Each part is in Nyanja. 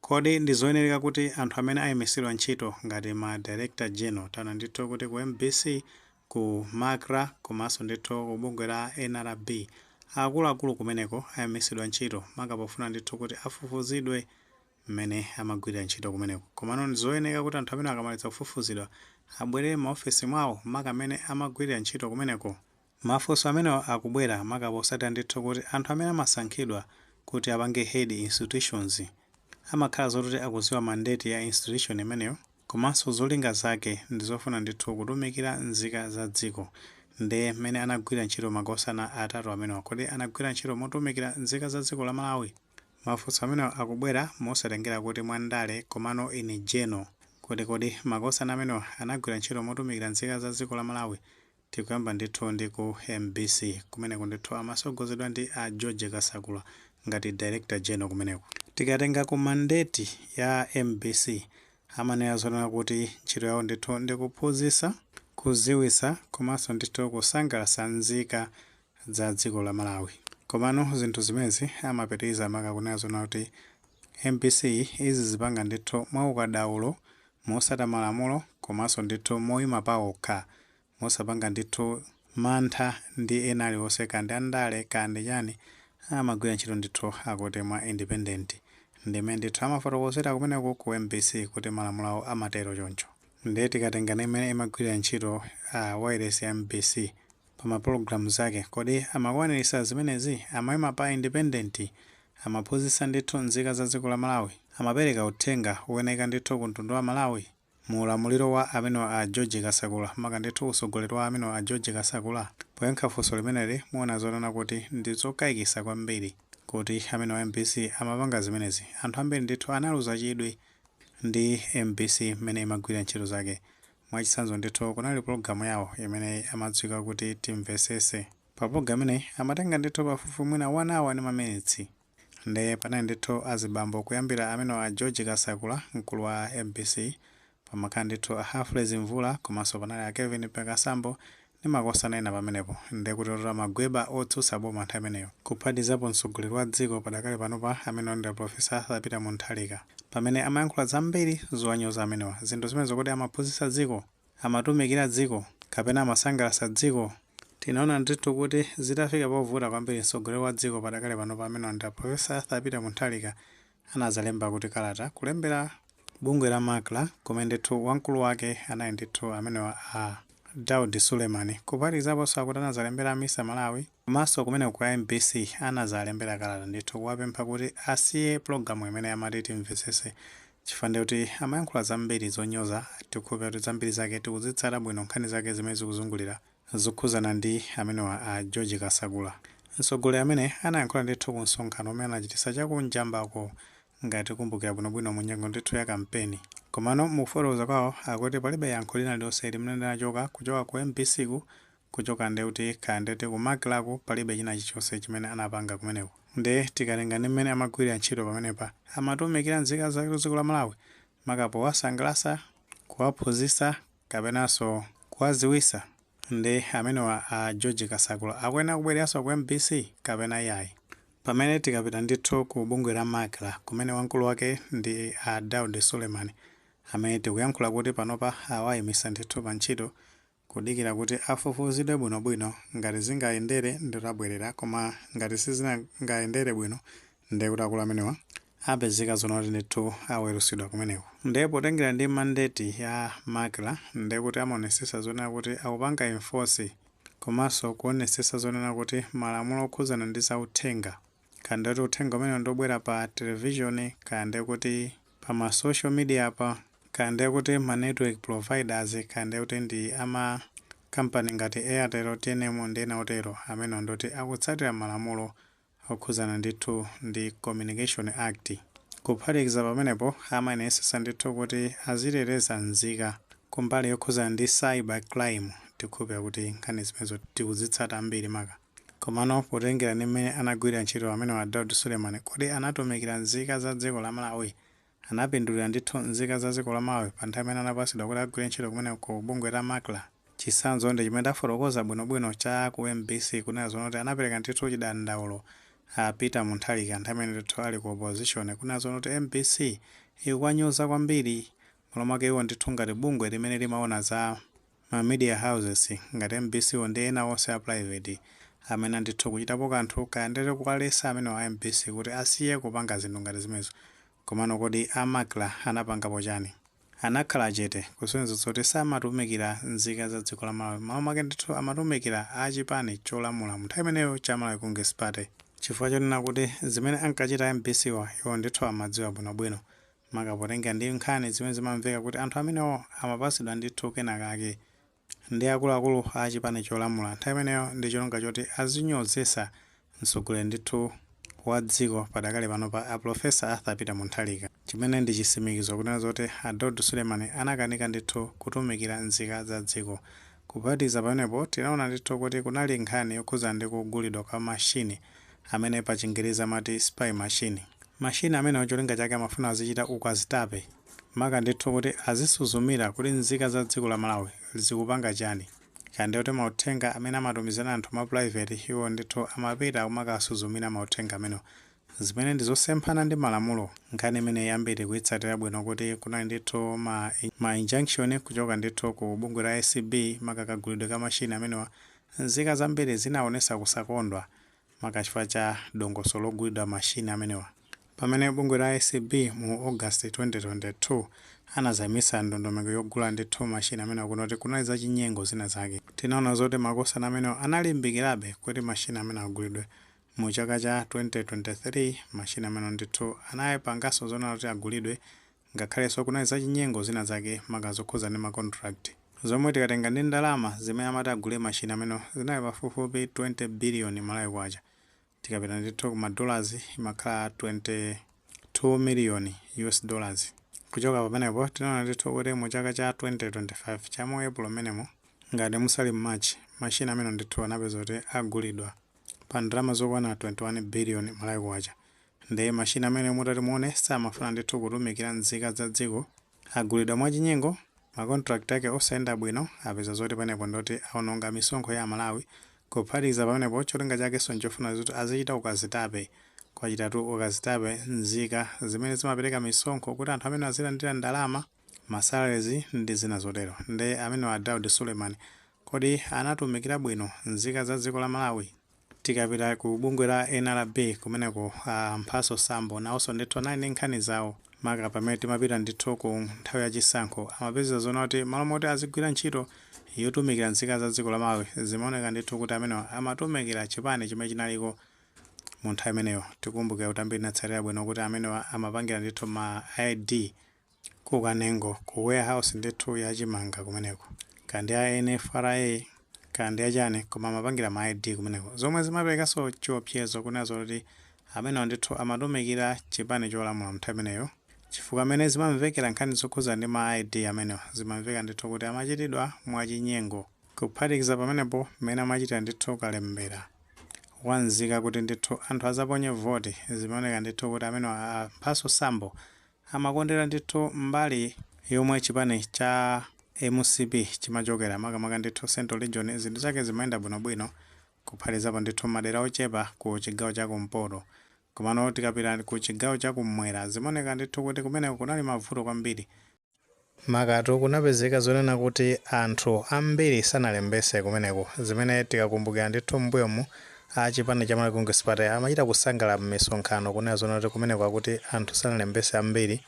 Kodi ndi zoyenereka kuti anthu amene ayimitsidwa ntchito ngati ma director general, taona ndithu kuti ku MBC, ku MACRA komanso ndithu ku bungwe la NRB, akuluakulu kumeneko ayimitsidwa ntchito maka pofuna ndithu kuti afufuzidwe mmene amagwirira ntchito kumeneko? Komano ndi zoyenera kuti anthu amene akamaliza kufufuzidwa abwerere m'maofesi mwawo maka amene amagwirira ntchito kumeneko? Mafunso amenewa akubwera maka posatira ndithu kuti anthu amene amasankhidwa kuti apange head institutions amakhala zoti akuziwa mandate ya institution imeneyo komanso zolinga zake ndi zofuna ndithu kutumikira nzika za dziko. Nde mmene anagwira ntchito makosana atatu amenewa, kodi anagwira ntchito motumikira nzika za dziko la Malawi? Mafunso amenewa akubwera mosatengera kuti mwandale, komano in general, kuti kodi makosana amenewa anagwira ntchito motumikira nzika za dziko la Malawi? Tikuyamba ndithu ndi ku MBC. Kumeneko ndithu amasogozedwa ndi a George Kasakula ngati director general kumeneko. Tikatenga ku mandate ya MBC, amanena zonena kuti ntchito yawo ndithu ndi kuphunzitsa, kuziwisa komanso ndithu kusangalatsa nzika za dziko la Malawi. Komano zinthu zimenezi amapitiriza maka kunena zonena kuti MBC izi zipanga ndithu mwaukadaulo, mosata malamulo komanso ndithu moyima pawokha, mosapanga ndithu mantha ndi ena aliwonse, kandi andale kandi chani. Amagwira ntchito ndithu akuti mwa independent. Ndimene ndithu amafotokozera kumeneko ku MBC kuti malamulo awo amatero choncho. Ndiye tikatenga imene imagwirira ntchito wireless ya MBC pa mapulogalamu zake, kodi amakwanirisa zimenezi? Amayima pa independent? Amaphunzitsa ndithu nzika za dziko la Malawi? Amapereka uthenga woyenera ndithu ku mtundu wa Malawi mu ulamuliro wa amenewa a George Kasakula, maka ndithu usogoleri wa amenewa a George Kasakula? Poyankha funso limeneli, muona zonena kuti ndi zokayikitsa kwambiri kuti amene wa MBC amapanga zimenezi. Anthu ambiri ndithu analuza chidwi ndi MBC mmene imagwira ntchito zake. Mwachitsanzo ndithu kunali pologalamu yawo imene amadziwika kuti Timvesese. Pa pologalamu imeneyi amatenga ndithu pafupifupi mwina 1 hour ndi maminitsi. Nde panali ndithu azibambo kuyambira amene a George Kasakula, mkulu wa MBC, pamakhala ndithu a Humphrey Mvula, komanso panali a Kevin Pekasambo ndi makosana ena pamenepo. Nde kuti otola magweba otsutsa boma nthawi imeneyo, kuphatizapo mtsogoleri wa dziko padakali panopa amene ndi Professor Arthur Peter Mutharika, pamene amayankhula zambiri zowanyoza amenewa. Zinthu zimenezo kuti amaphunzitsa dziko, amatumikira dziko kapena amasangalatsa dziko? Tinaona ndithu kuti zitafika povuta kwambiri, mtsogoleri wa dziko padakali panopa amene ndi Professor Arthur Peter Mutharika anazalemba kuti kalata kulembera bungwe la MACRA, kumene ndithu wamkulu wake anali ndithu amenewa a Daud Suleiman. Kuphatikizaponso akuti anazalembera a MISA Malawi komanso kumene ku MBC anazalembera kalata ndithu kuwapempha kuti asiye pologalamu imene amati Timvesese, chifukwa kuti amayankhula zambiri zonyoza. Tikukhulupirira kuti zambiri zake tikuzitsata bwino, nkhani zake zimene zikuzungulira zokhuzana ndi amenewa a George Kasakula, mtsogoleri amene anayankhula ndithu ku msonkhano umene anachitisa chakunjambako, ngati kumbukira bwinobwino, mu nyengo ndithu ya kampeni. Komano mukufotokoza kwawo akuti palibe yankho lina lilonse limene linachoka kuchoka ku MBC ku kuchoka ndekuti kaya ndekuti ku MACRA-ku, palibe china chilichonse chimene anapanga kumeneko. Nde tikatenga ndi mmene amagwirira ntchito pamenepa, amatumikira nzika za dziko la Malawi maka powasangalatsa, kuwaphunzitsa kapenanso kuwaziwisa? Ndi amenewa a George Kasakula akuyenera kubwereranso ku MBC kapena iyayi? Pamene tikapita ndithu ku bungwe la MACRA, kumene wamkulu wake ndi a Daud Suleiman, amene tikuyankhula kuti panopa awayimisa ndithu pa ntchito kudikira kuti afufuzidwe bwinobwino. Ngati zingayendere nditabwerera, koma ngati sizingayendere bwino, ndiye kuti akulu amenewa apezeka zonoti ndithu aweruzidwa kumeneko. Ndiye potengera ndi mandate ya MACRA, ndiye kuti amaonesesa zonena kuti akupanga enforce komanso kuonesesa zonena kuti malamulo okhuzana ndi zauthenga, kaya ndikuti uthenga umene ndobwera pa television, kaya ndiye kuti pa ma social media pa, kaya ndiye kuti ma network providers, kaya ndiye kuti ndi ama kampani ngati Airtel, TNM ndi ena otero, amene ndoti akutsatira malamulo okhuzana ndithu ndi Communication Act. Kuphatikiza pamenepo, amayenesesa ndithu kuti aziteteza nzika kumbali yokhuzana ndi cyber crime. Tikhulupira kuti nkhani zimenezo tikuzitsata ambiri maka. Komano potengera ndi mmene anagwirira ntchito amene wa Daud Suleiman, kodi anatumikira nzika za dziko la Malawi? Anapindulira ndithu nzika za dziko la Malawi pa nthawi imene anapasidwa kuti agwire ntchito kumene ku bungwe la MACRA? Chitsanzo ndi chimene tafotokoza bwinobwino cha ku MBC, kunena zonoti anapereka ndithu chidandaulo. A Peter Mutharika nthawi imene ndithu ali ku opposition, kunena zoona kuti MBC ikuwanyoza kwambiri. Malo mwake iwo ndithu ngati bungwe limene limaona za ma media houses ngati MBC wo ndi ena onse a private, amene ndithu kuchitapo kanthu, kaya ndete kuwalesa amenewa a MBC kuti asiye kupanga zinthu ngati zimenezo. Komano kodi a MACRA anapangapo chani? Anakhala chete, kusonyeza kuti samatumikira nzika za dziko la Malawi. Malo mwake ndithu amatumikira a chipani cholamula mu nthawi imeneyo cha Malawi Congress Party, chifukwa chonena kuti zimene ankachita MBC wa, iwo ndithu amadziwa bwinobwino, makapotenga ndi nkhani zimene zimamveka kuti anthu amenewo amapasidwa ndithu kenakake ndi akuluakulu a chipani cholamula nthawi imeneyo, ndi cholinga choti azinyozesa mtsogoleri ndithu wa dziko padakali pano pa, a Professor Arthur Peter Mutharika, chimene ndi chisimikizo kunena zoti a Daud Suleiman anakanika ndithu kutumikira nzika za dziko. Kuphatikiza pamenepo, tinaona ndithu kuti kunali nkhani yokhuzana ndi kugulidwa kwa mashini amene pa Chingerezi amati spy machine. Mashini amenewo cholinga chake amafuna azichita ukazitape, maka ndithu kuti azisuzumira kuti nzika za dziko la Malawi zikupanga chani, kandi kuti mauthenga amene amatumizana anthu ma private, iwo ndithu amapita kumakasuzumira mauthenga amenewo, zimene ndi zosemphana ndi malamulo. Nkhani imene yambiri kuyitsatira bwino kuti kunali ndithu ma injunction kuchoka ndithu ku bungwe la ACB, maka kagulidwe ka mashini amenewa. Nzika zambiri zinaonesa kusakondwa, maka chifukwa cha dongosolo logulidwa mashini amenewa, pamene bungwe la ACB mu August 2022 anazayimisa ndondomeko yogula ndithu mashini amenewa, kunoti kunali zachinyengo zina zake. Tinaona zoti makosana amenewa analimbikirabe kuti mashini amene agulidwe. Mu chaka cha 2023 mashini amene ndithu anayepanganso zonena kuti agulidwe, ngakhalenso kunali zachinyengo zina zake, maka zokhuza ndi ma contract, zomwe tikatenga ndi ndalama zimene amati agule mashini amene zinali pafupifupi 20 billion Malawi kwacha. Tikapita ndithu ku madollars, imakhala 22 million US dollars. Kuchoka pamenepo, tinaona ndithu kuti mu chaka cha 2025 cha mu April menemo, ngati musali March, mashini amene ndithu anapeza kuti agulidwa pa ndalama zokwana 21 billion Malawi kwacha. Ndiye mashini amene mutati muone, samafuna ndithu kutumikira nzika za dziko. Agulidwa mwachinyengo, ma contract ake osayenda bwino. Apeza zoti panepo ndoti aononga misonkho ya Malawi. Kuphatikiza pamenepo, cholinga chakenso nchofuna zoti azichita ukazitape, kwachitatu ukazitape nzika zimene zimapereka misonkho kuti anthu amene azilandira ndalama, ma salaries ndi zina zotero. Nde amene wa Daud Suleiman, kodi anatumikira bwino nzika za dziko la Malawi? Tikapita ku bungwe la NRB kumeneko, Mphaso Sambo nawonso ndithu anali ndi nkhani zawo, maka pamene timapita ndithu ku nthawi yachisankho. Amapeza zona kuti malo moti azigwira ntchito yotumikira nzika za dziko la Malawi, zimaoneka ndithu kuti amenewa amatumikira chipani chimene chinaliko mu nthawi imeneyo. Tikumbukira kuti ambiri tinatsatira bwino kuti amenewa amapangira ndithu ma ID ku Kanengo, ku warehouse ndithu yachimanga kumeneko, kandi a NFRA kandi achani, koma amapangira ma ID kumeneko, zomwe zimaperekanso chiopsezo kunena kuti amenewa ndithu amatumikira chipani cholamula nthawi imeneyo, chifukwa amene zimamvekera nkhani zokhuza ndi ma ID amenewa, zimamveka ndithu kuti amachitidwa mwachinyengo. Kuphatikiza pamenepo, mmene amachitira ndithu kalembera wanzika kuti ndithu anthu azaponye voti, zimaoneka ndithu kuti amenewa a Mphaso Sambo amakondera ndithu mbali yomwe chipani cha MCP chimachokera, makamaka ndithu Central Region. Zinthu zake zimayenda bwinobwino, kuphatikizapo ndithu madera ochepa ku chigawo chakumpoto. Komano tikapita ku chigawo chakummwera, zimaoneka ndithu kuti kumeneko kunali mavuto kwambiri, makatu kunapezeka zonena kuti anthu ambiri sanalembese kumeneko, zimene tikakumbukira ndithu m'mbuyomu a chipani cha Malawi Congress Party amachita kusangalala m'misonkhano kunena zonena kuti kumeneko akuti anthu sanalembese ambiri,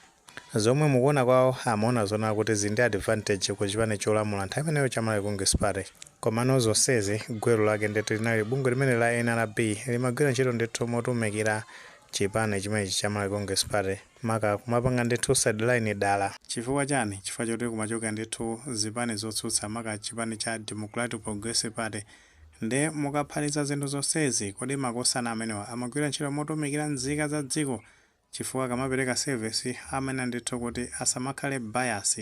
zomwe mukuona kwawo amaona zonena kuti zili ndi advantage ku chipani cholamula nthawi imeneyo cha Malawi Congress Party. Komano zonsezi gwero lake ndithu linali bungwe limene la NRB, limagwira ntchito ndithu motumikira chipani chimenechi cha Malawi Congress Party, maka kumapanga ndithu sideline dala. Chifukwa chani? Chifukwa choti kumachoka ndithu zipani zotsutsa, maka chipani cha Democratic Progressive Party. Nde mukaphatikiza zinthu zonsezi, kodi makosana amenewa amagwira ntchito motumikira nzika za dziko? Chifukwa akamapereka service, amene ndithu kuti asamakhale bias,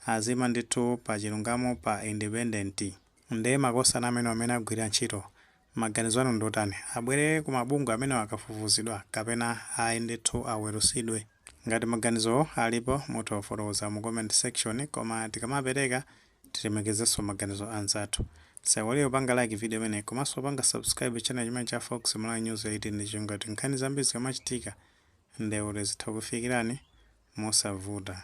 azima ndithu pa chilungamo, pa independent. Nde makosana amene agwira ntchito, maganizo anu ndotani? Abwerere ku mabungwe amene akafufuzidwa, kapena ayi ndithu awerusidwe? Ngati maganizo alipo, mutha kufotokoza mu comment section, koma tikamapereka tilemekezenso maganizo anzathu. Tisaiwale kupanga like video imeneyi komanso kupanga subscribe channel chimene cha Fox Malawi News 18 ndi chingati nkhani zambiri zikamachitika, ndekuti zitha kufikirani mosavuta.